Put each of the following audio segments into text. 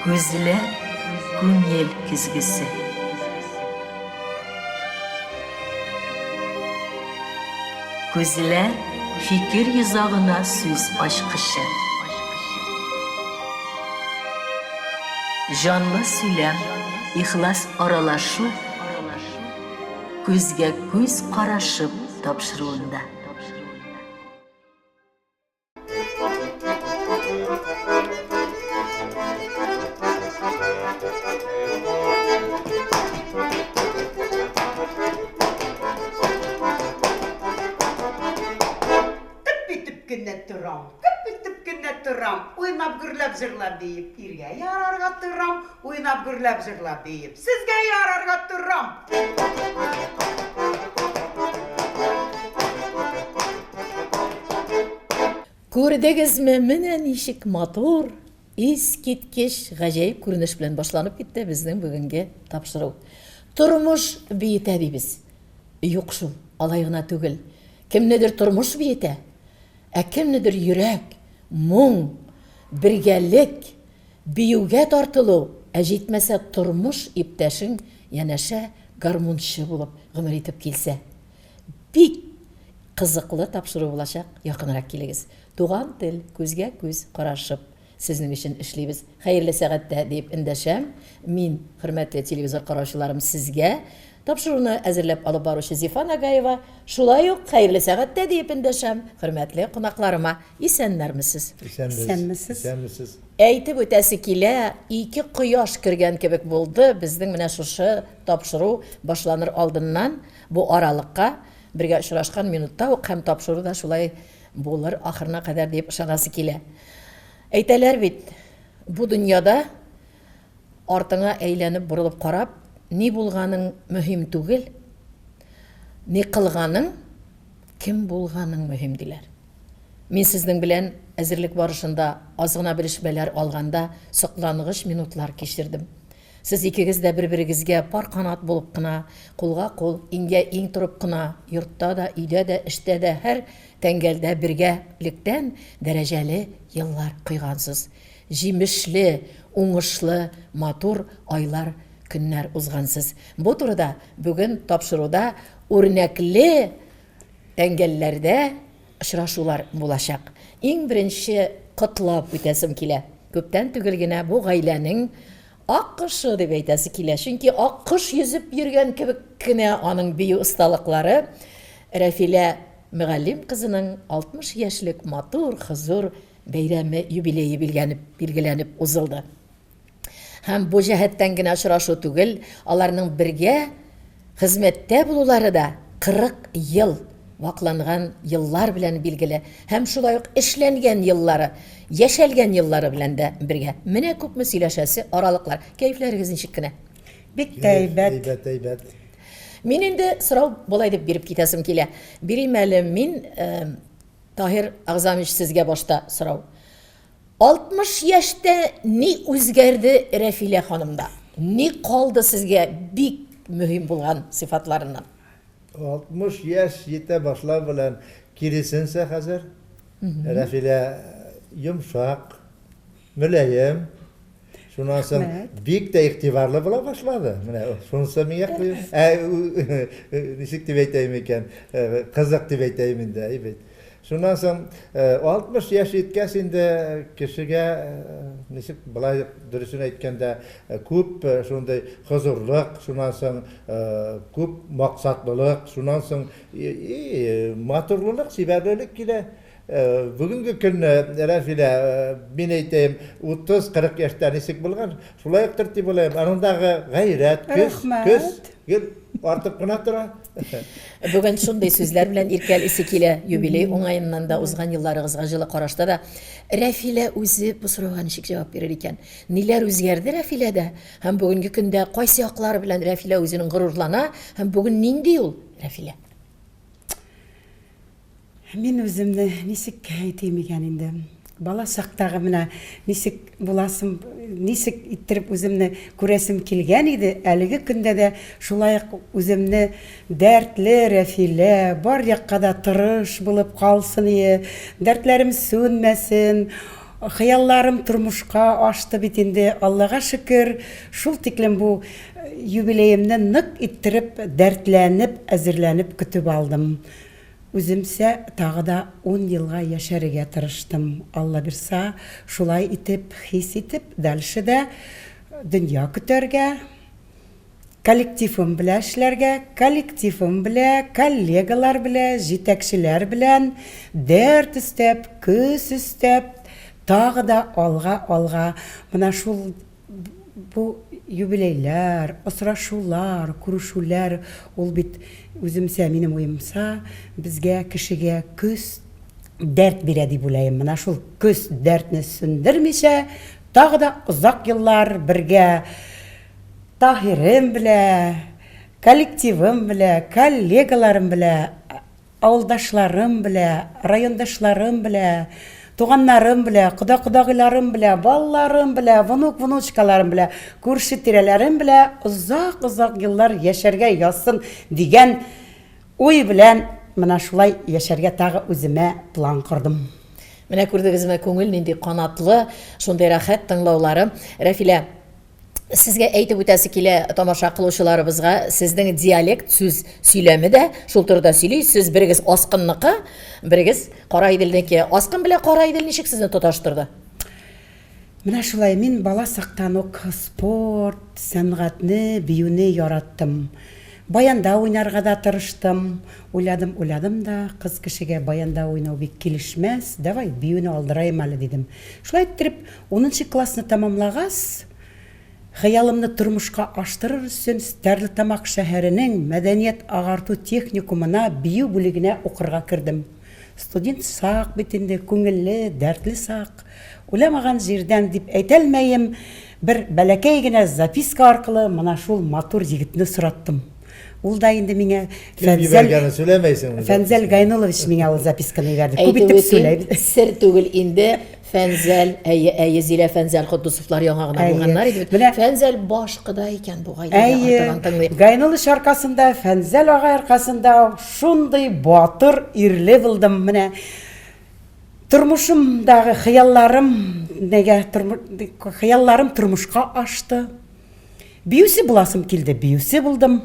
Күзләр күңел көзгесе. Күзләр фикер йозагына сүз ачкычы. Җанлы сөйләм, ихлас аралашу күзгә күз карашып тапшыруында. Төп итеп кенә торам, төп итеп кенә торам, уйнап гөрләп җырлап биеп, иргә ярарга торам, уйнап гөрләп җырлап биеп, сезгә ярарга торам. Күрдегезме, менә ничек матур, искиткеч, гаҗәеп күренеш белән башланып китте безнең бүгенге тапшыру. Тормыш биетә дибез. Юк шул, алай гына түгел. Кемнедер тормыш биетә, ә кемнедер йөрәк, моң, бергәлек, биюгә тартылу, ә җитмәсә тормыш иптәшең янәшә гармунчы булып гомер итеп килсә. Бик кызыклы тапшыру булачак, якынрак килегез. Туган тел, күзгә күз карашып сезнең өчен эшлибез. Хәерле сәгатьтә диеп эндәшәм. Мин, хөрмәтле телевизор караучыларым, сезгә тапшыруны әзерләп алып баручы Зифа Нагаева, шулай ук хәерле сәгатьтә диеп эндәшәм, хөрмәтле кунакларыма. Исәннәрмесез? Исәнмесез. Исәнмесез. Әйтеп үтәсе килә, ике кояш кергән кебек булды безнең менә шушы тапшыру башланыр алдыннан бу аралыкка бергә очрашкан минутта ук һәм тапшыру да шулай булыр ахырына кадәр дип ышанасы килә. Әйтәләр бит, бу дөньяда артыңа әйләнеп борылып карап, ни булганың мөһим түгел, ни кылганың, кем булганың мөһим диләр. Мин сезнең белән әзерлек барышында аз гына белешмәләр алганда соклангыч минутлар кичердем. Сез икегез дә бер-берегезгә пар канат булып кына, кулга-кул, иңгә-иң торып кына, йортта да, өйдә дә, эштә дә, һәр тәңгәлдә бергәлектән дәрәҗәле еллар койгансыз. Җимешле, уңышлы, матур айлар, көннәр узгансыз. Бу турыда бүген тапшыруда үрнәкле тәңгәлләрдә очрашулар булачак. Иң беренче котлап үтәсем килә. Күптән түгел генә бу гаиләнең ак кошы дип әйтәсе килә. Чөнки ак кош йөзеп йөргән кебек кенә аның бию осталыклары. Рәфилә Мөгаллим кызының 60 яшьлек матур, хозур бәйрәме, юбилее билгәнеп, билгеләнеп узылды. Һәм бу җәһәттән генә очрашу түгел, аларның бергә хезмәттә булулары да 40 ел вакланган еллар белән билгеле һәм шулай ук эшләнгән еллары, яшәлгән еллары белән дә бергә. Менә күпме сөйләшәсе аралыклар. Кәефләрегез ничек кенә? Бик тә әйбәт. Әйбәт, әйбәт. Мин инде сорау болай дип биреп китәсем килә. Бирим әле мин, э, Таһир Агзамович, сезгә башта сорау. 60 яшьтә ни үзгәрде Рәфилә ханымда? Ни калды сезгә бик мөһим булган сыйфатларыннан? 60 яшь җитә башлау белән, киресенчә хәзер. Рәфилә йомшак, мөлаем. Шуннан соң бик тә игътибарлы була башлады. Менә шунысы миңа ничек дип әйтәем икән, кызык дип әйтәем инде, әйбәт. Шуннан соң 60 яшь җиткәч инде кешегә ничек болай дөресен әйткәндә күп шундый хозурлык, шуннан соң күп максатлылык, шуннан соң матурлылык, чибәрлелек килә. Бүгенге көнне Рәфилә, мин әйтәем, 30-40 яшьтә ничек булган, шулай уктыр дип уйлыйм. Анындагы гайрәт, көч, көч гел артып кына тора. Бүген шундый сүзләр белән иркәлисе килә, юбилей уңаеннан да, узган елларыгызга җылы карашта да. Рәфилә үзе бу сорауга ничек җавап бирер икән? Ниләр үзгәрде Рәфиләдә? Һәм бүгенге көндә кайсы яклары белән Рәфилә үзенең горурлана? Һәм бүген нинди ул Рәфилә? Мин үземне ничек әйтим икән инде? Бала чактагы менә ничек буласым, ничек иттереп үземне күрәсем килгән иде, әлеге көндә дә шулай ук үземне дәртле Рәфилә, бар якка да тырыш булып калсын ие, дәртләрем сүнмәсен. Хыялларым тормышка ашты бит инде, Аллага шөкер, шул тиклем бу юбилеемны нык иттереп, дәртләнеп, әзерләнеп көтеп алдым. Үземчә тагы да ун елга яшәргә тырыштым. Алла бирса, шулай итеп, хис итеп, дальше дә дөнья көтәргә, Коллективым белә эшләргә, коллективым белә, коллегалар белә, җитәкчеләр белән дәрт өстәп, көч өстәп, тагы да алга, алга. Менә шул бу юбилейлар, очрашулар, күрешүләр, ул бит үземчә, минем уемча, безгә, кешегә көч, дәрт бирә дип уйлаем. Менә шул көч, дәртне сүндермичә, тагы да озак еллар бергә Таһирем белә, коллективым белә, коллегаларым белә, авылдашларым белә, райондашларым белә, туганнарым белә, кода-кодагыйларым белә, балаларым белә, внук-внучкаларым белә, күрше-тирәләрем белә озак-озак еллар яшәргә язсын дигән уй белән менә шулай яшәргә тагы үземә план кордым. Менә күрдегезме, күңел нинди канатлы, шундый рәхәт тыңлаулары. Рәфилә, Сезгә әйтеп үтәсе килә тамаша кылучыларыбызга, сезнең диалект сүз сөйләме дә шул турыда сөйли. Сез берегез Аскынныкы, берегез Караиделнеке. Аскын белән Караидел ничек сезне тоташтырды? Менә шулай, мин бала чактан ук спорт, сәнгатьне, биюне яраттым. Баянда уйнарга да тырыштым. Уйладым, уйладым да, кыз кешегә баянда уйнау бик килешмәс, давай биюне алдыраем әле, дидем. Шулай иттереп, Унынчы классны тәмамлагас, хыялымны тормышка аштырыр өчен Стәрлетамак шәһәренең мәдәният-агарту техникумына бию бүлегенә укырга кердем. Студент чак бит инде, күңелле, дәртле чак. Уйламаган җирдән дип әйтәлмәем, бер бәләкәй генә записка аркылы мына шул матур егетне сораттым. Ул да инде миңа Кем җибәргәнен сөйләмәйсеңме? Фәнзәл Гайнуллович миңа ул записканы җибәрде. Күп итеп сөйләй. Сер түгел инде. Фәнзәл, әйе, әйе, Зилә Фәнзәл Котдусовлар яңа гына булганнар иде бит. Менә Фәнзәл баш кода икән бу гаиләдә, артабан тыңлыйк. Гайнуллович аркасында, Фәнзәл агай аркасында шундый батыр ирле булдым. Менә тормышымдагы хыялларым, нигә хыялларым тормышка ашты. Биюсе буласым килде, биюсе булдым.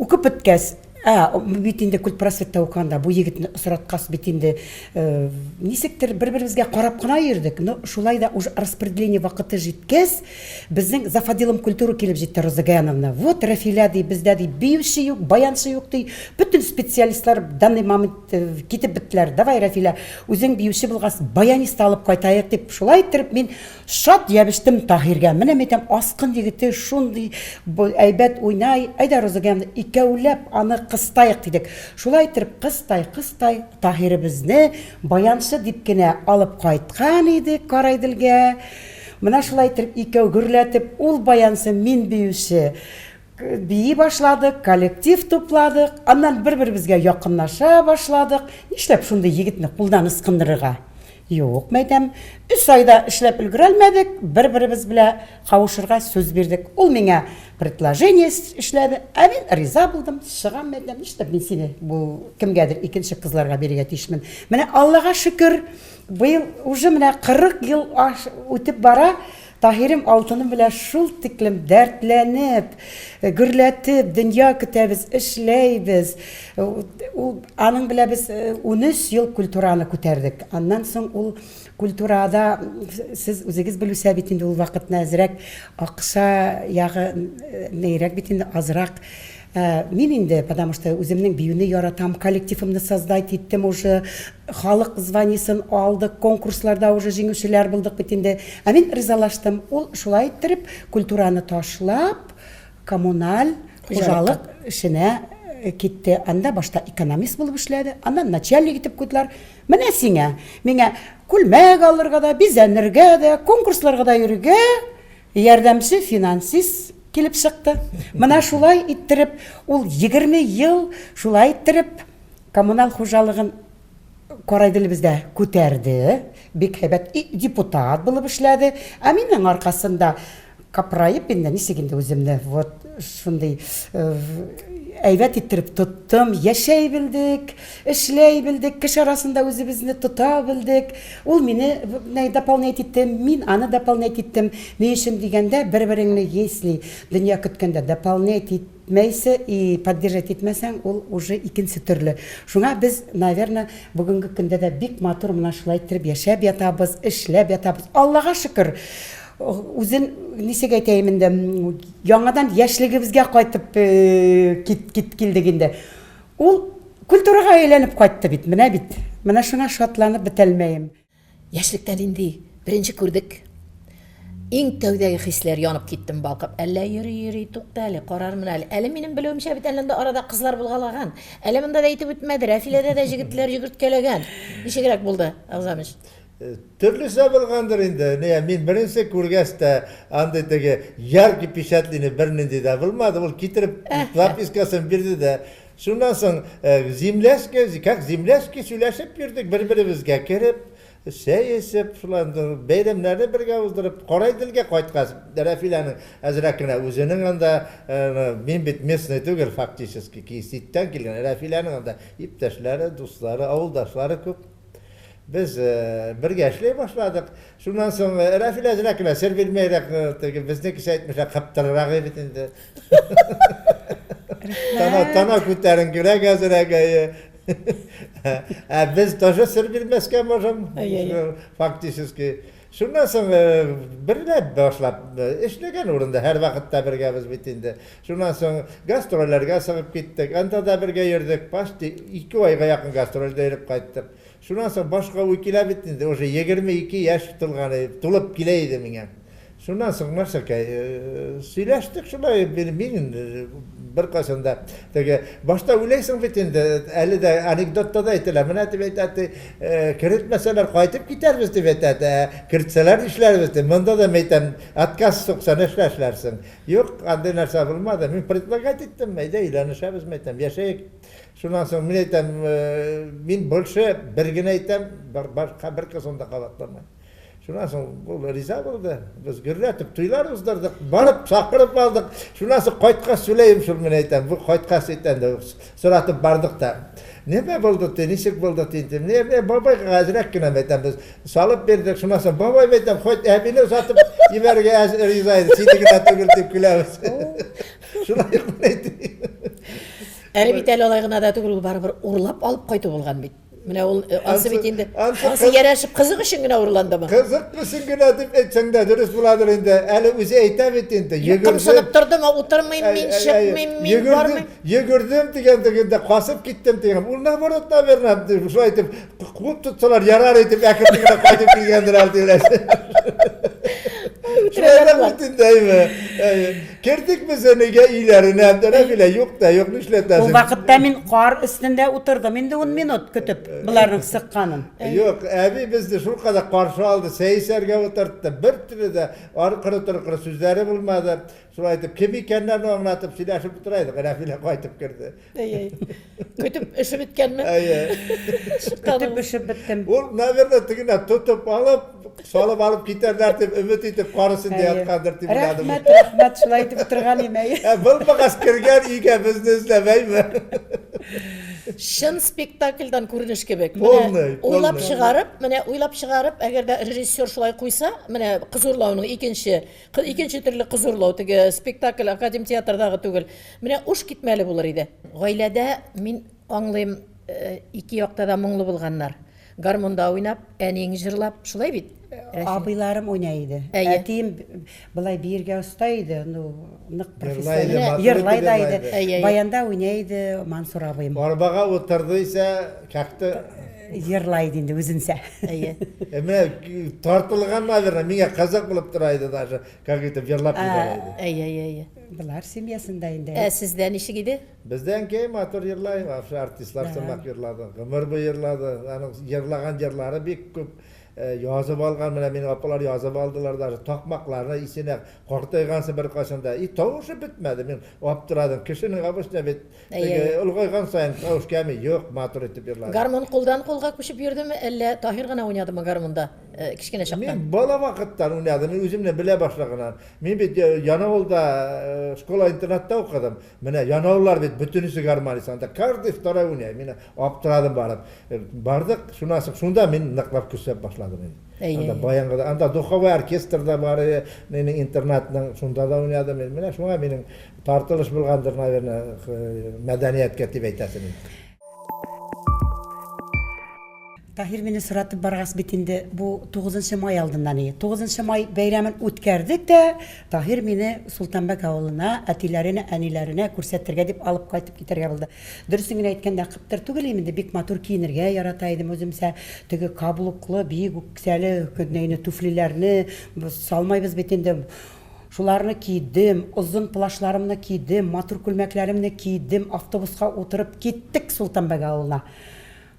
Укып беткәс, ә, бит инде культпросветта укыганда бу егетне очраткач бит инде э, ничектер бер-беребезгә карап кына йөрдек. Но шулай да уже распределение вакыты җиткәс, безнең за отделом культуры килеп җитте Роза Гаяновна. Вот Рәфилә ди, бездә ди биюче юк, баянчы юк ди. Бөтен специалистлар в данный момент э, китеп беттеләр. Давай, Рәфилә, үзең биюче булгач, баянист алып кайтаек дип, шулай иттереп мин Шат ябештем Таһиргә. Менә мәйтәм, Аскын егете шундый әйбәт уйнай, әйдә Роза Гаяновна, икәүләп аны кыстаек, дидек. Шулай иттереп, кыстай-кыстай Таһиребезне баянчы дип кенә алып кайткан идек Караиделгә. Менә шулай иттереп икәү гөрләтеп, ул баянчы, мин биюче. Бии башладык, коллектив тупладык, аннан бер-беребезгә якынлаша башладык. Нишләп шундый егетне кулдан ычкындырырга? Юк, мәйтәм, өч айда эшләп өлгерәлмәдек, бер-беребез белә кавышырга сүз бирдек. Ул миңа предложение эшләде, ә мин риза булдым, чыгам, мәйтәм, нишләп мин сине бу кемгәдер икенче кызларга бирергә тиешмен. Менә Аллага шөкер, быел уже менә 40 ел үтеп бара, Таһирым алтыным белән шул тиклем дәртләнеп, гөрләтеп дөнья көтәбез, эшләйбез. Ул аның белән без 13 ел культураны күтәрдек. Аннан соң ул культурада сез үзегез белүчә бит инде ул вакытны әзрәк акча ягы нейрәк бит инде азрак. Мин инде, потому что үземнең биюне яратам, коллективымны создать иттем уже, халык званиесен алдык, конкурсларда уже җиңүчеләр булдык бит инде. Ә мин ризалаштым. Ул шулай иттереп культураны ташлап, коммуналь хуҗалык эшенә китте. Анда башта экономист булып эшләде, аннан начальник итеп куйдылар. Менә сиңа, миңа күлмәк алырга да, бизәнергә дә, конкурсларга да йөрергә Ярдәмче финансист килеп чыкты. Менә шулай иттереп, ул 20 ел шулай иттереп коммуналь хуҗалыгын Карайделебездә күтәрде, бик һәйбәт депутат булып эшләде. Ә минем аркасында капраеп инде, ничек инде үземне вот шундый э, әйбәт иттереп тоттым. Яшәй белдек, эшләй белдек, кеше арасында үзебезне тота белдек. Ул мине дополнять итте, мин аны дополнять иттем. Ни өчен дигәндә, бер-береңне если дөнья көткәндә дополнять итмәйсе и поддержать итмәсәң, ул уже икенче төрле. Шуңа без, наверно, бүгенге көндә дә бик матур менә шулай иттереп яшәп ятабыз, эшләп ятабыз. Аллага шөкер! Үзен ничек әйтәем инде, яңадан яшьлегебезгә кайтып кит, кит килдек инде. Ул культурага әйләнеп кайтты бит, менә бит. Менә шуңа шатланып бетәлмәем. Яшьлектә нинди беренче күрдек. Иң тәүдәге хисләр янып киттем балкып. Әллә йөри-йөри, тукта әле, карармын әле. Әле минем белүемчә бит әле анда арада кызлар булгалаган. Әле монда да әйтеп үтмәде, Рәфиләдә дә җегетләр йөгерткәләгән. Ничегрәк булды, Әгъзамыч? Төрлесе булгандыр инде. Ни, мин беренче күргәч тә андый теге яркий впечатление бернинди дә булмады. Ул китереп пропискасын бирде дә. Шуннан соң земляшка, как земляшки сөйләшеп йөрдек, бер-беребезгә кереп, чәй эчеп, шулай бәйрәмнәрне бергә уздырып, Караиделгә кайткач, Рәфиләнең әзрәк кенә үзенең анда, мин бит местный түгел фактически, читтән килгән, Рәфиләнең анда иптәшләре, дуслары, авылдашлары күп. Без бергә эшли башладык. Шуннан соң Рәфил әзрәк кенә сер бирмәйрәк, теге безнекечә әйтмешә, кыптырырак бит инде. Тана, тана күтәренкерәк әзрәк, әйе. Ә без тоже сер бирмәскә можем, фактически. Шуннан соң бергә башлап эшләгән урында һәрвакытта бергәбез бит инде. Шуннан соң гастрольләргә чыгып киттек. Анда да бергә йөрдек. Почти 2 айга якын гастрольдә йөреп кайттык. Шуннан соң башка уй килә бит инде. Уже 22 яшь тулган, тулып килә иде миңа. Шуннан соң нәрсәкәй, сөйләштек шулай, мин беркайчан да теге башта уйлыйсың бит инде, әле дә анекдотта да әйтелә, менә дип әйтә, ди, керетмәсәләр кайтып китәрбез дип әйтә, ә кертсәләр нишләрбез дип. Монда да мәйтәм, отказ сукса нишләшләрсең? Юк, андый нәрсә булмады. Мин предлагать иттем, әйдә өйләнешәбез, мәйтәм, яшәек. Шуннан соң мин әйтәм, мин больше бер генә әйтәм, башка беркайчан да кабатламыйм. Шуннан соң ул риза булды. Без гөрләтеп туйлар уздырдык. Барып чакырып алдык. Шуннан соң кайткач сөйләем шул мин әйтәм. Бу кайткач әйтәм дә соратып бардык та. Нәмә булды ти, ничек булды ти инде. Менә менә бабайга әзрәк кенә әйтәм без. Салып бирдек. Шуннан соң бабай әйтәм, хоть әбине озатып җибәрергә әз риза иде. Сине генә түгел дип көләбез. Шулай ук әйтте. Әле бит әле алай гына да түгел, ул барыбер урлап алып кайту булган бит. Менә ул э, ансы бит инде. Ансы ярәшеп кызык өчен генә урландымы? Кызык өчен генә дип әйтсәң дә дөрес буладыр инде. Әле үзе әйтә бит инде. Йөгердем. Кымшынып тордым, утырмыйм мин, чыкмыйм мин, бармыйм. Йөгердем дигән дигәндә касып киттем дигән. Ул наоборот, наверное, шулай итеп куып тотсалар ярар итеп әкрен генә кайтып килгәндер әле дип Шулай бит инде, әйме. Кердек без әнигә өйләренә, Рәфилә юк та юк, нишләтәсең? Ул вакытта мин кар өстендә утырдым инде ун минут көтеп, боларның сыкканын. Юк, әби безне шулкадәр каршы алды, чәй эчәргә утыртты. Бер төрле дә аркыры-торкыры сүзләре булмады. Шулай итеп, кем икәннәрен аңлатып сөйләшеп утыра идек, Рәфилә кайтып керде. Әй, Көтеп өшеп беткәнме? Әйе. Көтеп өшеп беттем. Ул, наверное, тегенә тотып алып, салып алып китәрләр дип өмет итеп карысын дип яткандыр дип уйладым. Рәхмәт, рәхмәт, шулай итеп утырган идем, әйе. Ә булмагач кергән өйгә безне эзләмәйме? Чын спектакльдән күренеш кебек. Полный, уйлап чыгарып, менә уйлап чыгарып, әгәр дә режиссер шулай куйса, менә Кыз урлауның икенче, икенче төрле кыз урлау, теге спектакль академ театрдагы түгел. Менә уш китмәле булыр иде. Гаиләдә мин аңлыйм, ике якта да моңлы булганнар. Гармунда уйнап, әниең җырлап, шулай бит? Рәфил? Абыйларым уйнай иде. Әйе. Әтием былай биергә оста иде, ну, нык профессионал. Җырлай да иде. Әйе, әйе. Баянда уйнай иде Мансур абыем. Арбага утырды исә, как-то Җырлай иде инде үзенчә. Әйе. Ә менә тартылган, наверное, миңа кызык булып тора иде даже, как итеп җырлап җибәрә иде. Әйе, әйе, әйе. Болар семьясында инде. Ә сездә ничек иде? Бездә әнкәй матур җырлай, вообще артистлар сымак җырлады. Гомер буе җырлады. Аның җырлаган җырлары бик күп. Язып алган, менә минем апалар язып алдылар даже, такмакларны исенә картайгансы беркайчан да. И тавышы бетмәде, мин аптырадым. Кешенең обычно бит теге олгайган саен тавыш кәми, юк, матур итеп йырлады. Гармун кулдан кулга күчеп йөрдеме, әллә Таһир гына уйнадымы гармунда кечкенә чактан? Мин бала вакыттан уйнадым, мин үземне белә башлаганнан. Мин бит Янаулда школа-интернатта укыдым. Менә Янауллар бит бөтенесе гармонист, анда каждый второй уйный. Мин аптырадым барып. Бардык, шуннан соң шунда мин ныклап көчләп башладым инде. Анда баянгы да, анда духовой оркестр да бар иде, минем интернатның, шунда да уйнадым мин. Менә шуңа минем тартылыш булгандыр, наверное, мәдәнияткә дип әйтәсем инде. Таһир мине соратып баргач бит инде бу тугызынчы май алдыннан ие. Тугызынчы май бәйрәмен үткәрдек тә, Таһир мине Солтанбәк авылына, әтиләренә, әниләренә күрсәтергә дип алып кайтып китәргә булды. Дөресен генә әйткәндә, кыптыр түгел идем инде, бик матур киенергә ярата идем үземчә. Теге каблуклы, биек үксәле көннәйне туфлиләрне салмайбыз бит инде. Шуларны кидем, озын плащларымны кидем, матур күлмәкләремне кидем, автобуска утырып киттек Солтанбәк авылына.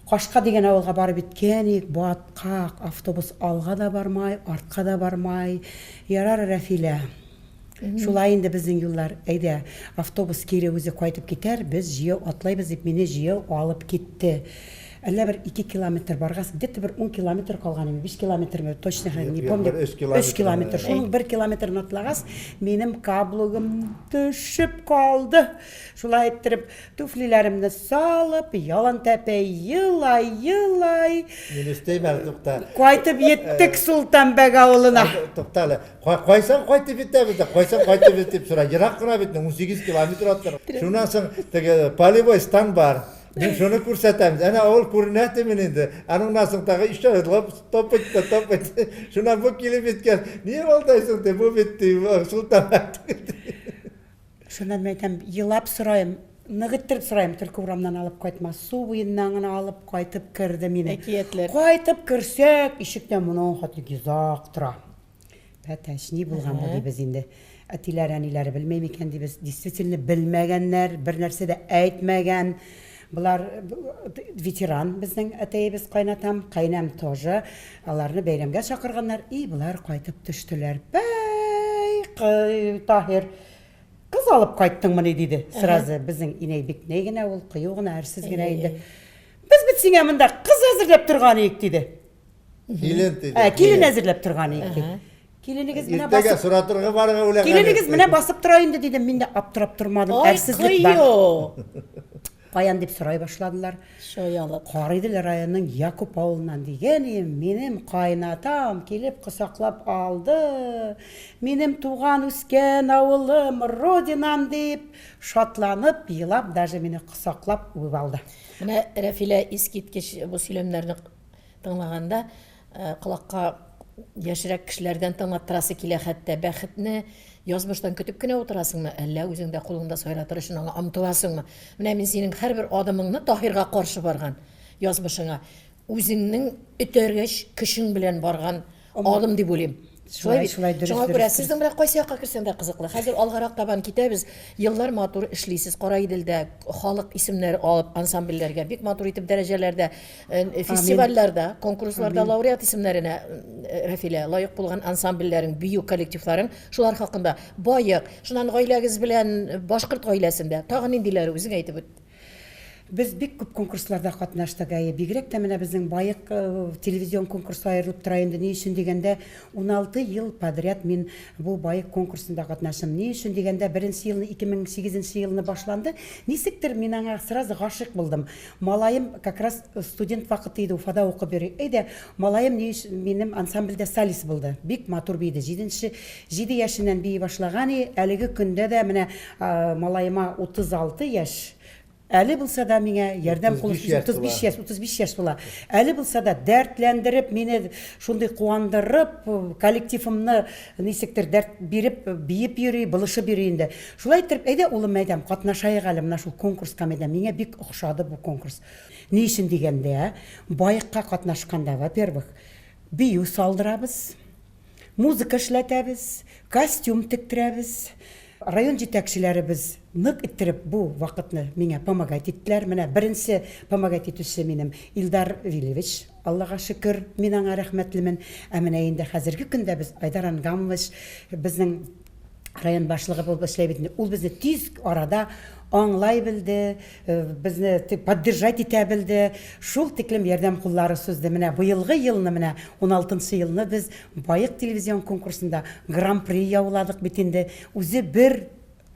Кашка дигән авылга барып иткән идек, баткак, автобус алга да бармай, артка да бармай. Ярар, Рәфилә. Шулай инде безнең юллар. Әйдә, автобус кире үзе кайтып китәр, без җыяу атлайбыз, дип мине җыяу алып китте. Әллә бер 2 километр баргач, где-то бер 10 километр калган иде, 5 километрмы, точно хәзер не помню. 3 километр. Шуның 1 километрын атлагач, минем каблугым төшеп калды. Шулай иттереп, Туфлиләремне салып, ялан тәпәй елай-елай. Мин өстәйм әле, тукта. Кайтып җиттек Солтанбәк авылына. Тукта әле. Кайсан кайтып җитәбез дә, кайсан кайтып дип сора. Ерак кына бит, 18 километр аттыр. Шуннан соң теге полевой стан бар. Мин шуны күрсәтәм. Әнә авыл күренә димен инде. Аннан соң тагы еще лоп топать та топать. Шуннан бу килеп җиткән. Ни алдайсың ди, бу бит ди, Солтанбәк. Шуннан мин әйтәм, елап сорыйм, нык иттереп сорыйм, төлке урамнан алып кайтма, су буеннан гына алып кайтып керде мине. Әкиятләр. Кайтып керсәк, ишектә моның хәтле йозак тора. Бәтәч, ни булган бу дибез инде. Әтиләр, әниләре белмәй микән дибез. Действительно белмәгәннәр, бер нәрсә дә әйтмәгән. Болар ветеран безнең әтәебез, кайнатам, кайнәм тоже. Аларны бәйрәмгә чакырганнар, и болар кайтып төштеләр. Бәй, Таһир, кыз алып кайттыңмыни, диде сразу. Безнең инәй бик нәй генә ул, кыю гына, әрсез генә инде. Без бит сиңа монда кыз әзерләп торган идек, диде. Килен диде. Ә, килен әзерләп торган идек, ди. Киленегез менә Иртәгә басып соратырга барырга уйлаган. Киленегез менә басып тора инде, дидем. Мин дә аптырап тормадым. Әрсезлек бар. Каян дип сорай башладылар. Чаялык. Карыйдел районының Якуп авылыннан дигән идем, минем кайнатам килеп кочаклап алды. Минем туган үскән авылым, родинам дип, шатланып, елап даже мине кочаклап үбеп алды. Менә Рәфилә искиткеч бу сөйләмнәрне тыңлаганда Колакка яшьрәк кешеләрдән тыңлаттырасы килә хәтта. Бәхетне язмыштан көтеп кенә утырасыңмы, әллә үзең дә кулыңда сайратыр өчен аңа омтыласыңмы? Менә мин синең һәрбер адымыңны Таһирга каршы барган язмышыңа үзеңнең өтәргәч көчең белән барган адым дип уйлыйм. Шулай бит. Шулай, дөрес, Шуңа күрә дөрес, сезнең белән кайсы якка керсәң дә кызыклы. Хәзер алгарак табан китәбез. Еллар матур эшлисез. Караиделдә халык исемнәре алып ансамбльләргә бик матур итеп дәрәҗәләрдә э, фестивальләрдә, конкурсларда лауреат исемнәренә э, Рәфилә лаек булган ансамбльләрең, бию коллективларың шулар хакында. Баек, шуннан гаиләгез белән э, башкорт гаиләсендә тагын ниндиләре үзең әйтеп үт. Без бик күп конкурсларда катнаштык, әйе. Бигрәк тә менә безнең Баек телевизион конкурсы аерылып тора инде. Ни өчен дигәндә, 16 ел подряд мин бу Баек конкурсында катнаштым. Ни өчен дигәндә, беренче елны, 2008 нче елны башланды. Ничектер мин аңа сразу гашыйк булдым. Малаем как раз студент вакыты иде, Уфада укып йөри. Әйдә, малаем ни өчен минем ансамбльдә солист булды. Бик матур биеде. Җиденче, җиде яшеннән бии башлаган и, әлеге көндә дә менә малаема 36 яшь. Әле булса да миңа ярдәм кулы 35 яшь, 35 яшь була. Әле булса да дәртләндереп, мине шундый куандырып, коллективымны ничектер дәрт биреп, биеп йөри, булышып йөри инде. Шулай иттереп, әйдә, улым, әйдәм, катнашайык әле менә шул конкурска, мәйдәм. Миңа бик охшады бу конкурс. Ни өчен дигәндә, Баекка катнашканда, во-первых, бию салдырабыз, музыка эшләтәбез, костюм тектерәбез. Район җитәкчеләребез нык иттереп бу вакытны миңа помогать иттеләр. Менә беренче помогать итүче минем Илдар Вилевич, Аллага шөкер, мин аңа рәхмәтлемен. Ә менә инде хәзерге көндә без Айдар Ангамович безнең район башлыгы булып эшләй бит инде. Ул безне тиз арада аңлай белде, безне поддержать итә белде. Шул тиклем ярдәм куллары сузды. Менә быелгы елны, менә уналтынчы елны без Баек телевизион конкурсында Гран-при яуладык бит инде. Үзе бер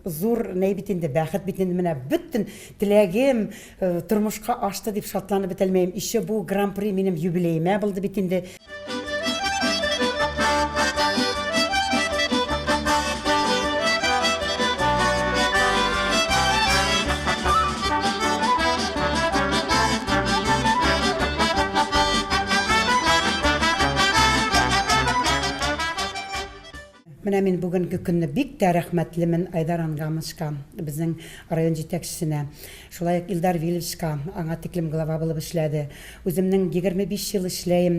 зур нәй бит инде, бәхет бит инде. Менә бөтен теләгем тормышка ашты дип шатланып бетәлмәем. Еще бу Гран-при минем юбилеемә булды бит инде. Менә мин бүгенге көнне бик тә рәхмәтлемен Айдар Ангамовичка, безнең район җитәкчесенә. Шулай ук Илдар Вилевичка, аңа тиклем глава булып эшләде. Үземнең 25 ел эшләем,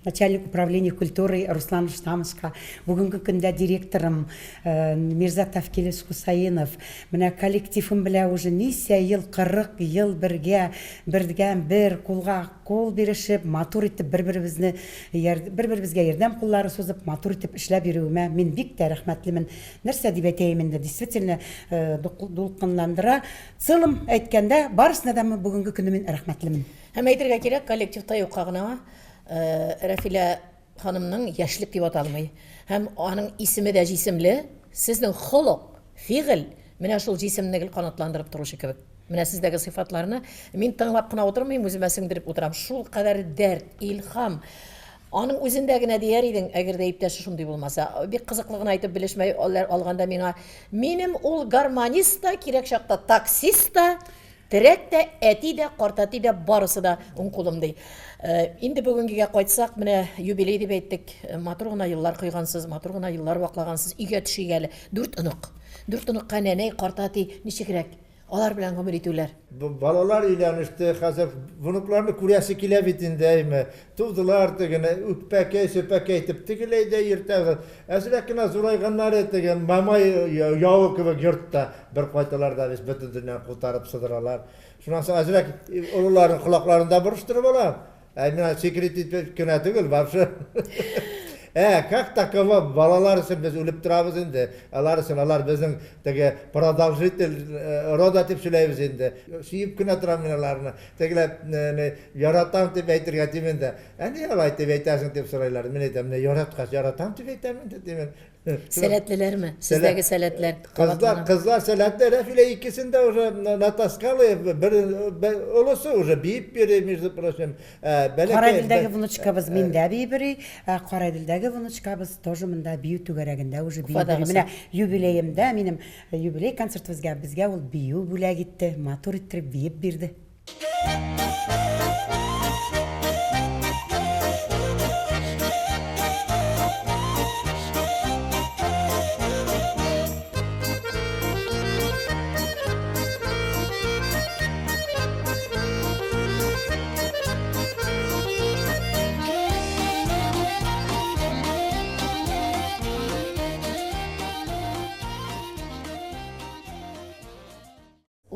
начальник управления культуры Руслан Рустамовичка, бүгенге көндә директорым Мирза Тавкилевич Хусаинов. Менә коллективым белән уже ничә ел, 40 ел бергә, бергә бер кулга кул бирешеп, матур итеп бер-беребезне, бер-беребезгә ярдәм куллары сузып, матур итеп эшләп йөрүемә мин бик тә рәхмәтлемен. Нәрсә дип әйтәем инде, действительно дулкынландыра. В целом әйткәндә, барысына да бүгенге көнне мин рәхмәтлемен. Һәм әйтергә кирәк, коллективта юкка гына Рәфилә ханымның яшьлек дип аталмый. Һәм аның исеме дә җисемле. Сезнең холык, фигыль менә шул җисемне гел канатландырып торучы кебек. Менә сездәге сыйфатларны мин тыңлап кына утырмыйм, үземә сеңдереп утырам. Шул кадәр дәрт, илһам. Аның үзендә генә дияр идең, әгәр дә иптәше шундый булмаса. Бик кызыклы гына итеп белешмә алганда миңа, минем ул гармонист та, кирәк чакта таксист та, терәк тә, әти дә, картәти дә, барысы да уң кулым, ди. Инде бүгенгегә кайтсак, менә юбилей дип әйттек, матур гына еллар койгансыз, матур гына еллар ваклагансыз. Өйгә төшик әле. Дүрт онык. Дүрт оныкка нәнәй, картәти ничегрәк? Алар белән гомер итүләр. Балалар өйләнеште, хәзер внукларны күрәсе килә бит инде, әйме. Тудылар тегене, үкпәкәй, сөпәкәй итеп тегеләй дә йөртәбез. Әзрәк кенә зурайганнары теге мамай явы кебек йортта бер кайталар да без бөтен дөньяны кутарып сыдыралар. Шуннан соң әзрәк олыларның колакларын да борыштырып алам. Ә менә секрет итеп кенә түгел, вообще. Ә, как таково, балалар өчен без үлеп торабыз инде. Алар өчен, алар безнең теге продолжитель э, рода дип сөйләйбез инде. Сөеп кенә торам мин аларны. Тегеләп э, яратам дип әйтергә дим инде. Ә ни алай дип әйтәсең дип сорыйлар. Мин әйтәм, менә яраткач яратам дип әйтәм инде димен. Сәләтлеләрме? Сездәге сәләтләр. Кызлар, кызлар сәләтле. Рәфилә икесен дә уже натаскали. Бер, бер олысы уже биеп йөри, между прочим. Ә, бәләкәй. Караиделдәге внучкабыз миндә биеп йөри. Ә Караиделдәге внучкабыз тоже монда бию түгәрәгендә уже биеп йөри. Менә юбилеемда минем юбилей концертыбызга безгә ул бию бүләк итте, матур иттереп биеп бирде.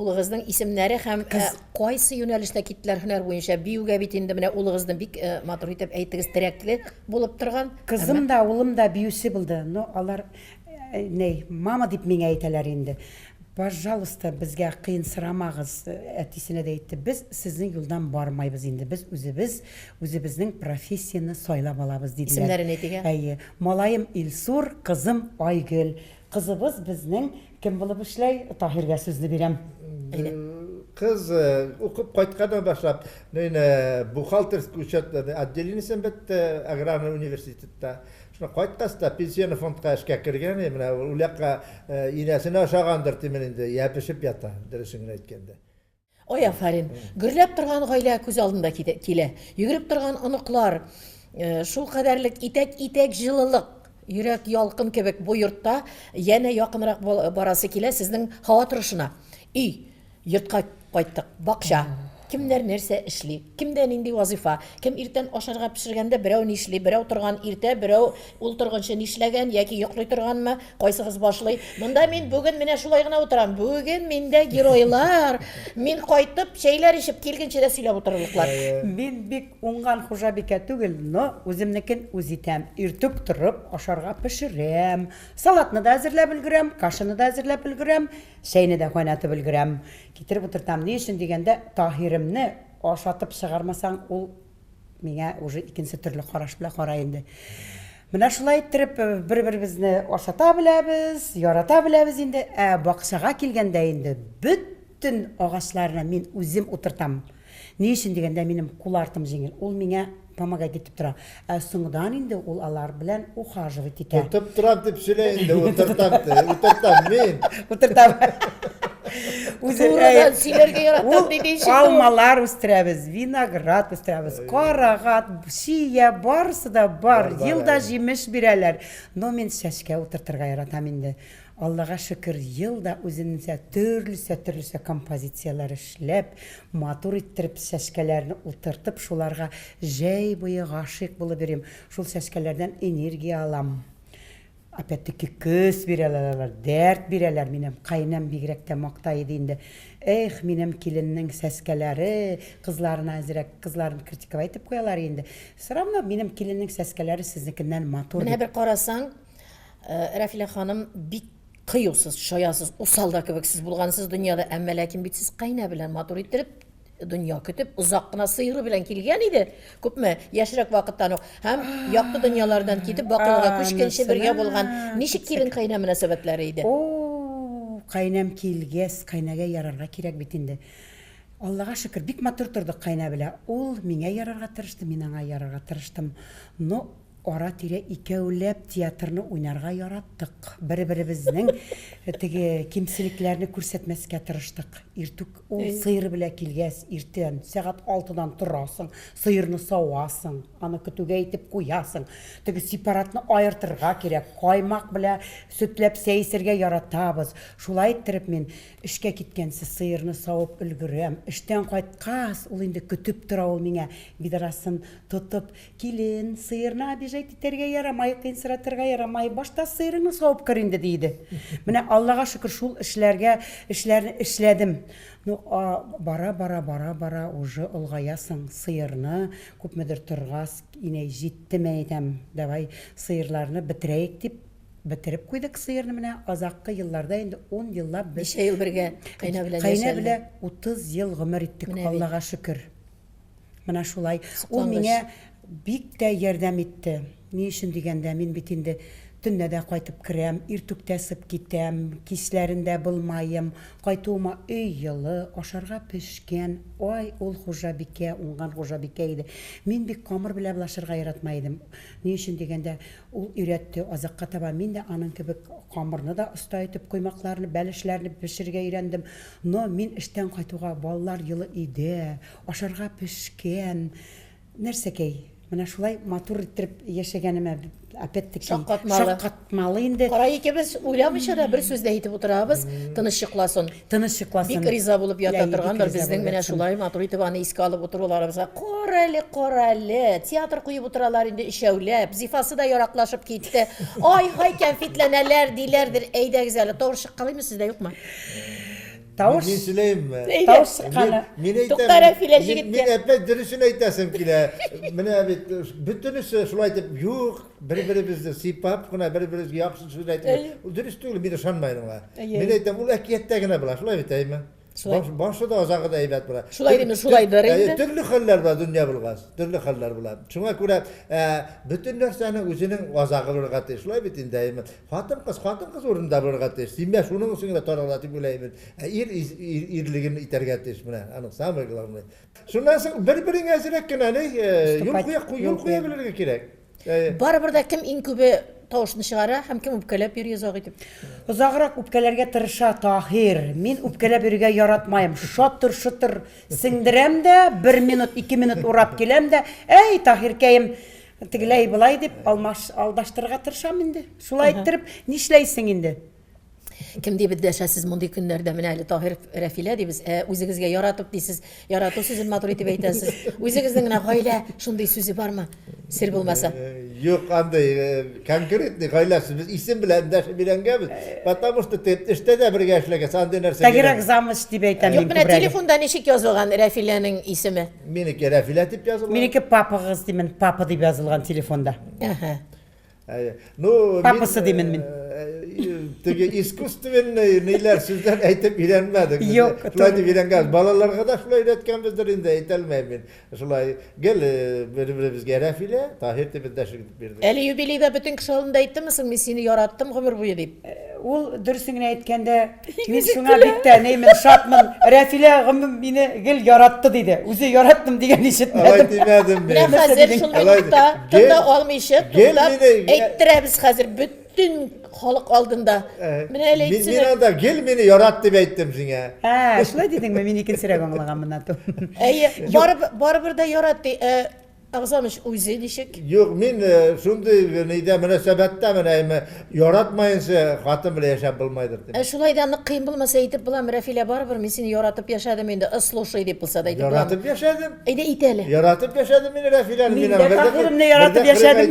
Улыгызның исемнәре һәм э, кайсы юнәлештә киттеләр һөнәр буенча? Биюгә бит инде менә улыгызны бик э, матур итеп әйттегез, терәкле булып торган. Кызым да, улым да биюче булды. Но алар э, ней, мама дип миңа әйтәләр инде. Пожалуйста, безгә кыенсырамагыз, әтисенә дә әйтте. Без сезнең юлдан бармайбыз инде. Без үзебез, үзебезнең профессияне сайлап алабыз, диделәр. Исемнәрен әйтик, ә? Әйе. Малаем Илсур, кызым Айгөл. Кызыбыз безнең кем булып эшләй? Таһиргә сүзне бирәм. Әйдә. Кыз укып кайтканнан башлап, менә бухгалтерский учет отделениесен бетте аграрный университетта. Шуны кайткач та пенсионный фондка эшкә кергән, менә ул якка инәсенә ошагандыр димен инде, ябешеп ята, дөресен генә әйткәндә. Ой, афәрин! Гөрләп торган гаилә күз алдында килә. Йөгереп торган оныклар, э, шул кадәрлек итәк-итәк җылылык, йөрәк ялкын кебек бу йортта янә якынрак барасы килә сезнең һава торышына. Өй, йортка кайттык, бакча. Кемнәр нәрсә эшли, кемдә нинди вазыйфа, кем иртән ашарга пешергәндә берәү нишли, берәү торган иртә, берәү ул торганчы нишләгән яки йоклый торганмы, кайсыгыз башлый. Монда мин бүген менә шулай гына утырам. Бүген миндә геройлар. Мин кайтып, чәйләр эчеп килгәнче дә сөйләп утырырлыклар. Мин бик уңган хуҗабикә түгел, но үземнекен үз итәм. Иртүк торып, ашарга пешерәм. Салатны да әзерләп өлгерәм, кашаны да әзерләп өлгерәм, чәйне дә кайнатып өлгерәм. Китереп утыртам. Ни өчен дигәндә, Таһиремне ашатып чыгармасаң, ул миңа уже икенче төрле караш белән карай инде. Менә шулай иттереп, бер-беребезне ашата беләбез, ярата беләбез инде. Ә бакчага килгәндә инде бөтен агачларны мин үзем утыртам. Ни өчен дигәндә, минем кул артым җиңел. Ул миңа помогать итеп тора. Ә соңдан инде ул алар белән ухаживать итә. Тотып торам дип сөйлә инде, утыртам ди. Утыртам мин. Утыртам. Үзе Турыдан сөйләргә яратам диде ишетү. Алмалар үстерәбез, виноград үстерәбез, карагат, чия, барысы да бар. Ел да җимеш бирәләр. Но мин чәчкә утыртырга яратам инде. Аллага шөкер, ел да үзенчә төрлесә-төрлесә композицияләр эшләп, матур иттереп чәчкәләрне утыртып, шуларга җәй буе гашыйк булып йөрим. Шул чәчкәләрдән энергия алам. Опять-таки көч бирәләр алар, дәрт бирәләр. Минем каенәм бигрәк тә мактай иде инде. Эх, минем киленнең сәскәләре, кызларына әзрәк, кызларын критиковать итеп куялар инде. Все равно минем киленнең сәскәләре сезнекеннән матур Менә дип. бер карасаң, Рәфилә ханым, бик кыюсыз, чаясыз, усал да кебек сез булгансыз дөньяда, әмма ләкин бит сез кайнә белән матур иттереп дөнья көтеп, озак кына сыеры белән килгән иде. Күпме яшьрәк вакыттан ук һәм якты дөньялардан китеп бакыйлыга күчкәнче бергә булган. Ничек килен кайнә мөнәсәбәтләре иде? О, кайнәм килгәс, кайнәгә ярарга кирәк бит инде. Аллага шөкер, бик матур тордык кайнә белән. Ул миңа ярарга тырышты, мин аңа ярарга тырыштым. Но Ара-тирә икәүләп театрны уйнарга яраттык. Бер-беребезнең теге кимчелекләрне күрсәтмәскә тырыштык. Иртүк ул сыер белән килгәч, иртән сәгать алтыдан торасың, сыерны савасың, аны көтүгә илтеп куясың. Теге сепаратны аертырга кирәк. Каймак белән сөтләп чәй эчәргә яратабыз. Шулай иттереп мин эшкә киткәнче сыерны савып өлгерәм. Эштән кайткач, ул инде көтеп тора ул миңа, бидарасын тотып, Килен, сыерны обижать итәргә ярамай, кыенсыратырга ярамай, башта сыерыңны савып кер инде, ди иде. Менә Аллага шөкер, шул эшләргә, эшләрне эшләдем. Ну, бара-бара, бара-бара уже олгаясың, сыерны күпмедер торгач, инәй, җитте, мәйтәм, давай сыерларны бетерәек дип, бетереп куйдык сыерны менә азаккы елларда инде ун еллап без. Ничә ел бергә кайна белән яшәлде? Кайна белән 30 ел гомер иттек, Аллага шөкер. Менә шулай. Ул миңа бик тә ярдәм итте. Ни өчен дигәндә, мин бит инде төнлә дә кайтып керәм, иртүк тә сып китәм, кичләрен дә булмаем. Кайтуыма өй елы, ашарга пешкән. Ай, ул хуҗабикә, уңган хуҗабикә иде. Мин бик камыр белән булашырга яратмай идем. Ни өчен дигәндә, ул өйрәтте, азакка таба мин дә аның кебек камырны да оста итеп коймакларны, бәлешләрне пешерергә өйрәндем. Но мин эштән кайтуга балалар елы өйдә, Ашарга пешкән нәрсәкәй. Менә шулай матур иттереп яшәгәнемә опять-таки шаккатмалы. Шаккатмалы инде. Кара икебез уйламыйча да бер сүз дә әйтеп утырабыз. Тыныч йокласын. Тыныч йокласын. Бик риза булып ята торгандыр безнең менә шулай матур итеп аны искә алып утыруларыбызга. Кара әле, кара әле. Театр куеп утыралар инде өчәүләп. Зифасы да яраклашып китте. Ай-һай кәнфитләнәләр диләрдер. Әйдәгез әле, тавыш чыккалыймы сездә юкмы? Тавыш. Мин сөйләймме? Тавыш чыкканы. Мин әйтәм. Тукта, Рәфилә җегеткә. Мин әпәт дөресен әйтәсем килә. Менә бит бөтенесе шулай итеп, юк, бер-беребезне сыйпап кына, бер-беребезгә яхшы сүз әйтеп. Ул дөрес түгел, мин ышанмыйм аңа. Мин әйтәм, ул әкияттә генә була, шулай бит, әйме? Шулай. Башы да азагы да әйбәт була. Шулай димме, шулайдыр инде. Төрле хәлләр була дөнья булгач, төрле хәлләр була. Шуңа күрә бөтен нәрсәнең үзенең азагы булырга тиеш. Шулай бит инде, әйме? Хатын-кыз хатын-кыз урынында булырга тиеш. Семья шуның өчен генә тарала дип уйлыйм. Ә ир ирлеген итәргә тиеш менә. Аның самое главное. Шуннан соң бер-береңә әзрәк кенә ни, юл куя, юл куя белергә кирәк. Барыбер дә кем иң күбе тавышны чыгара һәм кем үпкәләп йөри озак итеп? Озаграк үпкәләргә тырыша Таһир. Мин үпкәләп йөрергә яратмаем. Шатыр-шотыр сеңдерәм дә, бер минут, ике минут урап киләм дә, әй, Таһиркәем, Тегеләй-болай дип алмаш, алдаштырырга тырышам инде. Шулай иттереп, нишләйсең инде? Кем дип эндәшәсез мондый көннәрдә? Менә әле Таһир Рәфилә дибез, ә үзегезгә яратып дисез. Ярату сүзен матур итеп әйтәсез. Үзегезнең генә гаилә шундый сүзе бармы? Сер булмаса. Юк, андый конкретный гаилә сүзе. Без исем белән эндәшеп өйрәнгәнбез. Потому что ты эштә дә бергә эшләгәч, андый нәрсә. Тагир Агзамович дип әйтәм мин. Юк, менә телефонда ничек язылган Рәфиләнең исеме? Минеке Рәфилә дип язылган. Минеке папагыз димен, папа дип язылган телефонда. Әһә. Ну, Папасы димен мин. Теге искусственный ниләр сүзләр әйтеп өйрәнмәдек. Юк. Шулай дип өйрәнгән. Балаларга да шулай өйрәткәнбездер инде, әйтә алмыйм мин. Шулай гел бер-беребезгә Рәфилә, Таһир дип эндәшеп бирдек. Әле юбилейда бөтен кеше алдында әйттеме соң, мин сине яраттым гомер буе дип? Ул дөресен генә әйткәндә, мин шуңа бик тә неймен, шатмын. Рәфилә гомум мине гел яратты диде. Үзе яраттым дигән ишетмәдем. Алай димәдем мин. Менә хәзер шул минутта тында алмыйча туктап әйттерәбез хәзер бөтен халык алдында. Менә әле әйтсен. Мин анда гел мине ярат дип әйттем сиңа. Ә, шулай дидеңме? Мин икенчерәк аңлаганмын ату. Әйе, барыбер дә ярат ди. Әгъзамыч үзе ничек? Юк, мин шундый нидә мөнәсәбәттә менә әйме яратмаенча хатын белән яшәп булмайдыр дип. Ә шулай да нык кыен булмаса әйтеп буламы, Рәфилә, барыбер мин сине яратып яшәдем инде, ыслушай дип булса да әйтеп буламы? Яратып яшәдем. Әйдә әйт әле. Яратып яшәдем мин Рәфиләне. Мин дә Таһирымны яратып яшәдем.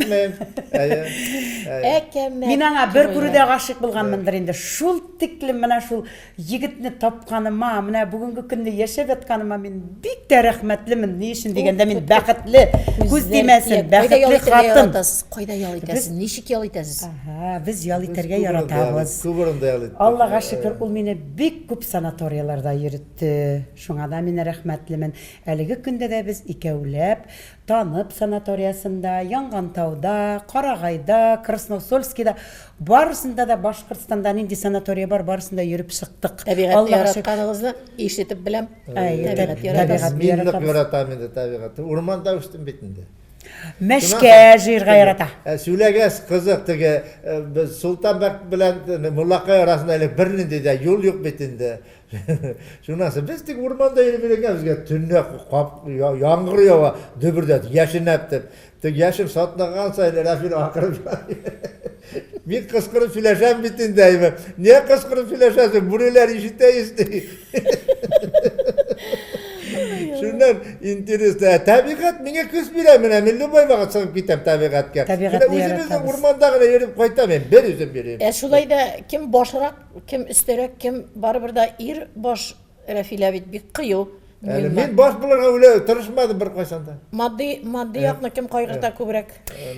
Әкәмәт. Мин аңа бер күрүдә гашыйк булганмындыр инде. Шул тиклем менә шул Егетне тапканыма, менә бүгенге көнне яшәп ятканыма мин бик тә рәхмәтлемен. Ни өчен дигәндә, мин бәхетле, күз тимәсен, бәхетле хатын. Кайда ял итәсез? Ничек ял итәсез? Ага, без ял итәргә яратабыз. Күп урында ял иттек. Аллага шөкер, ул мине бик күп санаторияләрдә йөртте. Шуңа да мин рәхмәтлемен. Әлеге көндә дә без икәүләп Танып санаториясендә, Янгантауда, Карагайда, Красноусольскийда, барысында да Башкортстанда нинди санатория бар, барысында йөреп чыктык. Табигатьне яратканыгызны ишетеп беләм. Табигать яратасыз. Мин нык яратам инде табигатьне. Урманда үстем бит инде. Мәшкә җыерга ярата. Сөйләгәч, кызык, теге без Солтанбәк белән Муллакай арасында элек бернинди дә юл юк бит инде. Шуннан соң без тик урманда йөреп йөргән, безгә төнлә кап яңгыр ява, дөбердәт, яшенәп дип. Тик яшен сатнаган саен Рәфил акырып Мин кычкырып сөйләшәм бит инде, әйме. Не кычкырып сөйләшәсең, бүреләр ишетә ди. Шуннан интересно, ә табигать миңа көч бирә, менә мин любой вакыт чыгып китәм табигатькә. Табигатьне Үзебезнең урманда гына йөреп кайтам мин, бер үзем йөрим. Ә шулай да кем башрак Кем өстәрәк, кем барыбер да ир баш Рәфилә бит бик кыю. Әле мин баш булырга үлә тырышмадым беркайчан да. Матди, матди якны кем кайгырта күбрәк?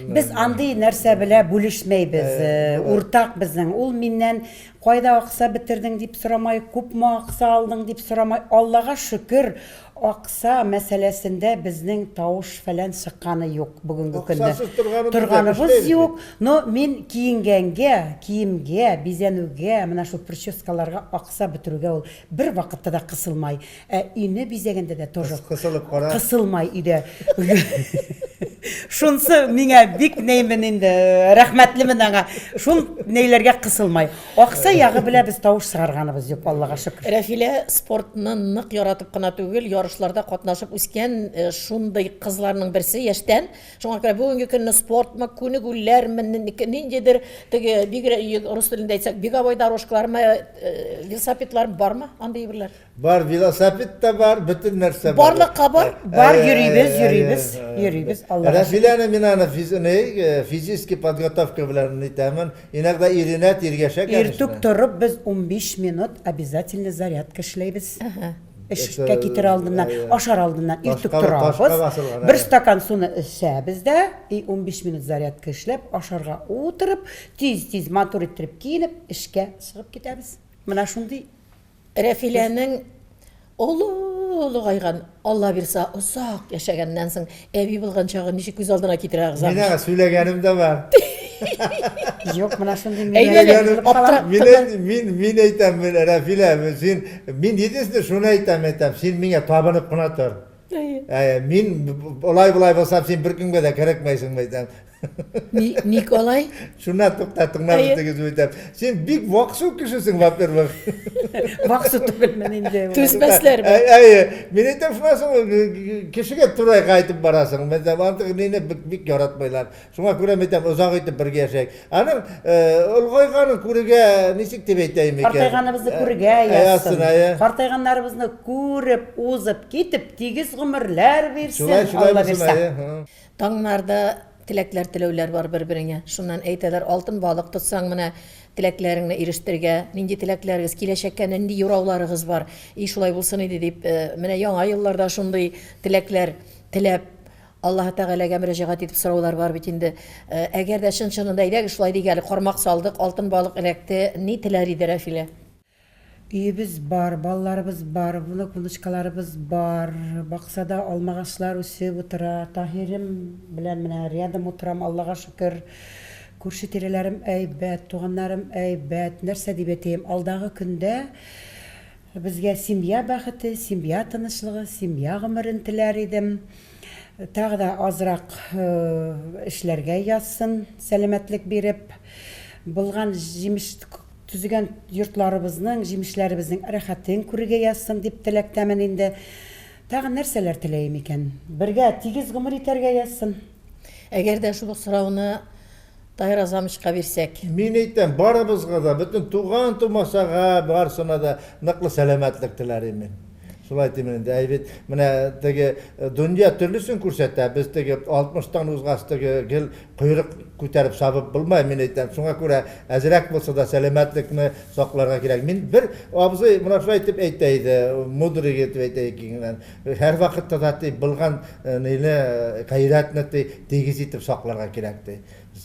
Без андый нәрсә белә бүлешмәйбез. Уртак безнең. Ул миннән кайда акча бетердең дип сорамай, күпме акча алдың дип сорамай. Аллага шөкер, Акса мәсьәләсендә безнең тавыш-фәлән чыкканы юк бүгенге көндә. Аксасыз торганыбыз да Торганыбыз эшләйбез юк, бит. но мин киенгәнгә, киемгә, бизәнүгә, менә шул прическаларга акса бетерүгә ул бервакытта да кысылмай. Ә өйне бизәгәндә дә тоже Кысылып кара. кысылмай өйдә. Шунсы миңа бик нәймен инде, рәхмәтлемен аңа. Шул нәйләргә кысылмай. Акса ягы белә без тавыш чыгарганыбыз юк, Аллага шөкер. Рәфилә спортны нык яратып кына түгел, ярышларда катнашып үскән э, шундый кызларның берсе яшьтән. Шуңа күрә бүгенге көнне спортмы, күнегүләрме, ниндидер теге бигрәк рус телендә әйтсәк, беговой дорожкалармы, э, велосипедлар бармы андый әйберләр? Бар, велосипед та бар, бөтен нәрсә бар. Барлыкка бар. Бар, йөрибез, йөрибез, йөрибез, Аллага шөкер. Рәфиләне мин аны физический подготовка белән нитәмен. Иногда иренә тиргәшә, конечно. Иртүк торып без 15 минут обязательно зарядка эшләйбез. Эшкә китер алдыннан, ашар алдыннан иртүк торабыз. Бер стакан суны эчәбез дә, и 15 минут зарядка эшләп, ашарга утырып, тиз-тиз матур иттереп киенеп, эшкә чыгып китәбез. Менә шундый Рәфиләнең олы-олыгайган, Алла бирса, озак яшәгәннән соң әби булган чагын ничек күз алдына китерә Әгъзам? Мин аңа сөйләгәнем дә бар. Юк, менә шундый мин Әйдә әле, аптырап Мин мин мин әйтәм, мин Рәфилә, син мин единственное шуны әйтәм, әйтәм, син миңа табынып кына тор. Әйе. Мин болай-болай булсам, син беркемгә дә кирәкмәйсең, әйтәм. Ни, ник алай? Шуннан тукта, тыңлап бетегез әйтәм. Син бик ваксу кешесең, во-первых. Ваксу түгелмен инде. Түзмәсләрме? Әйе, мин әйтәм, шуннан соң кешегә турайга әйтеп барасың. Мен дә андый мине бик яратмыйлар. Шуңа күрә мин әйтәм, озак итеп бергә яшәйек. Аның олгайганын күрергә ничек дип әйтәем икән? Картайганыбызны күрергә язсын. Картайганнарыбызны күреп, узып китеп, тигез гомерләр бирсен, Алла бирсә. Таңнарда теләкләр теләүләр бар бер-береңә. Шуннан әйтәләр, алтын балык тотсаң, менә теләкләреңне ирештерергә, нинди теләкләрегез, киләчәккә нинди юрауларыгыз бар, и шулай булсын иде дип, менә яңа елларда шундый теләкләр теләп, Аллаһы Тәгаләгә мөрәҗәгать итеп сораулар бар бит инде. Әгәр дә чын-чынында, әйдәгез шулай дик әле, кармак салдык, алтын балык эләкте, ни теләр иде Рәфилә? Өебез бар, балаларыбыз бар, внук-внучкаларыбыз бар. Баксада алмагачлар үсеп утыра. Таһирем белән менә рядом утырам, Аллага шөкер. Күрше-тирәләрем әйбәт, туганнарым әйбәт. Нәрсә дип әйтәем, алдагы көндә безгә семья бәхете, семья тынычлыгы, семья гомерен теләр идем. Тагы да азрак эшләргә язсын, сәламәтлек биреп. Булган җимеш Төзегән йортларыбызның, җимешләребезнең рәхәтен күрергә язсын дип теләктәмен инде. Тагын нәрсәләр теләем икән? Бергә тигез гомер итәргә язсын. Әгәр дә шул ук сорауны Таһир Азамовичка бирсәк? Мин әйтәм, барыбызга да, бөтен туган-тумасага, барысына да ныклы сәламәтлек теләр идем мин. Шулай дим инде. Әй бит, менә теге дөнья төрлесен күрсәтә. Без теге 60-тан узгач теге гел койрык күтәреп чабып булмай, мин әйтәм. Шуңа күрә әзрәк булса да сәламәтлекне сакларга кирәк. Мин бер абзый менә шулай итеп әйтә иде, мудрый итеп әйтә икән. Һәрвакытта да ди, булган нине, гайрәтне ди, тигез итеп сакларга кирәк ди.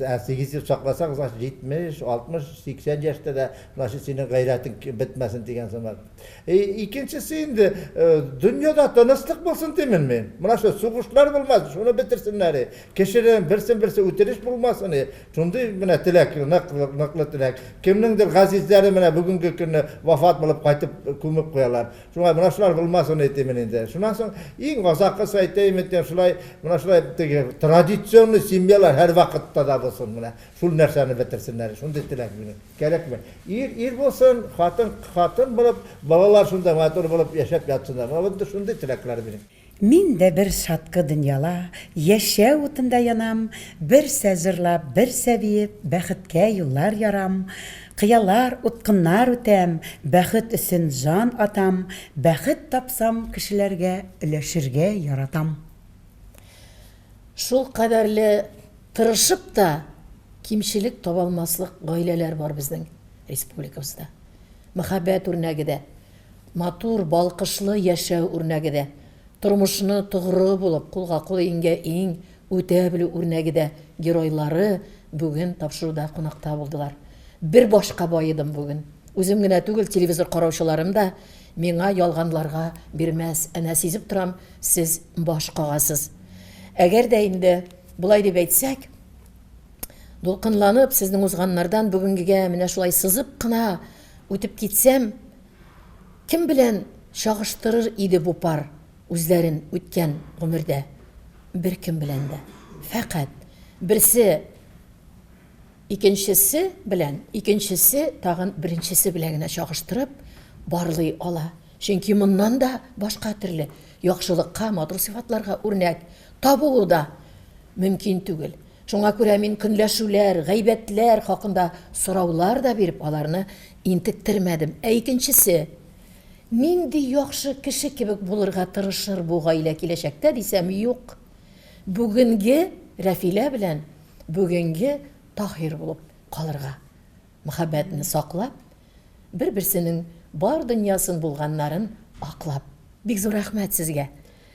Ә тигез итеп сакласаң, значит, 70, 60, 80 яшьтә дә, значит, синең гайрәтең бетмәсен дигән сыман. Икенчесе инде, дөньяда тынычлык булсын димен мин. Менә шул сугышлар булмасын, шуны бетерсеннәр. Кешенең берсен-берсе үтереш булмасын. Шундый менә теләк, нык, ныклы теләк. Кемнеңдер газизләре менә бүгенге көнне вафат булып кайтып күмеп куялар. Шуңа менә шулар булмасын димен инде. Шуннан соң иң азаккысы әйтәем инде, шулай, менә шулай теге традиционный семьялар һәрвакытта да булсын менә. Шул нәрсәне бетерсеннәр. Шундый теләк минем. Кәрәкми. Ир ир булсын, хатын хатын булып, балалар шунда матур булып яшәп ятсыннар. Менә вот шундый теләкләр минем. Мин дә бер шаткы дөньяла Яшәү утында янам, Берсә җырлап, берсә биеп, Бәхеткә юллар ярам. Кыялар, упкыннар үтәм, Бәхет өчен җан атам, Бәхет тапсам, кешеләргә Өләшергә яратам. Шул кадәрле тырышып та кимчелек таба алмаслык гаиләләр бар безнең республикабызда. Мәхәббәт үрнәге дә, матур, балкышлы яшәү үрнәге дә, тормышны тогры булып, кулга-кул, иңгә-иң үтә белү үрнәге дә геройлары бүген тапшыруда кунакта булдылар. Бер башка баедым бүген. Үзем генә түгел, телевизор караучыларым да миңа ялганларга бирмәс. Әнә сизеп торам, сез баш кагасыз. Әгәр дә инде болай дип әйтсәк, дулкынланып, сезнең узганнардан бүгенгегә менә шулай сызып кына үтеп китсәм, кем белән чагыштырыр иде бу пар үзләрен үткән гомердә? Беркем белән дә. Фәкать берсе икенчесе белән, икенчесе тагын беренчесе белән генә чагыштырып барлый ала. Чөнки моннан да башка төрле яхшылыкка, матур сыйфатларга үрнәк табуы да мөмкин түгел. Шуңа күрә мин көнләшүләр, гайбәтләр хакында сораулар да биреп аларны интектермәдем. Ә икенчесе, нинди яхшы кеше кебек булырга тырышыр бу гаилә киләчәктә дисәм, юк. Бүгенге Рәфилә белән бүгенге Таһир булып калырга. Мәхәббәтне саклап, бер-берсенең бар дөньясын булганнарын аклап. Бик зур рәхмәт сезгә.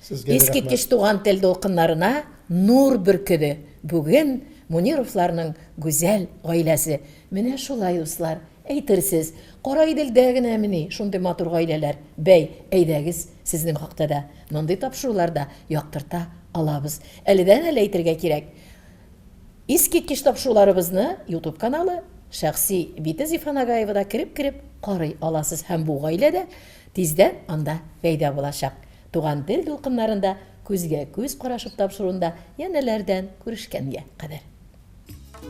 Сезгә дә Искиткеч рәхмәт. туган тел дулкыннарына нур бөркеде бүген Мунировларның гүзәл гаиләсе. Менә шулай, дуслар, әйтерсез, Караиделдә генәмени шундый матур гаиләләр? Бәй, әйдәгез, сезнең хакта да мондый тапшыруларда яктырта алабыз. Әледән-әле әйтергә кирәк, Искиткеч тапшыруларыбызны YouTube каналы, шәхси бите Зифа Нагаевада кереп-кереп карый аласыз һәм бу гаилә дә тиздән анда пәйда булачак. Туган тел дулкыннарында күзгә-күз карашып тапшыруында янәләрдән күрешкәнгә кадәр.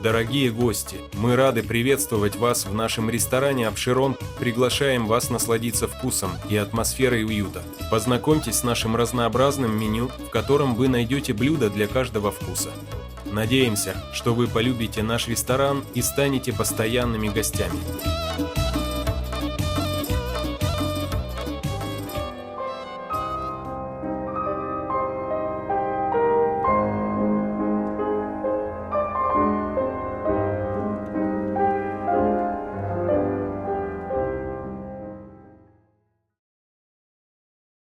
Дорогие гости, мы рады приветствовать вас в нашем ресторане «Апшерон». Приглашаем вас насладиться вкусом и атмосферой уюта. Познакомьтесь с нашим разнообразным меню, в котором вы найдете блюда для каждого вкуса. Надеемся, что вы полюбите наш ресторан и станете постоянными гостями.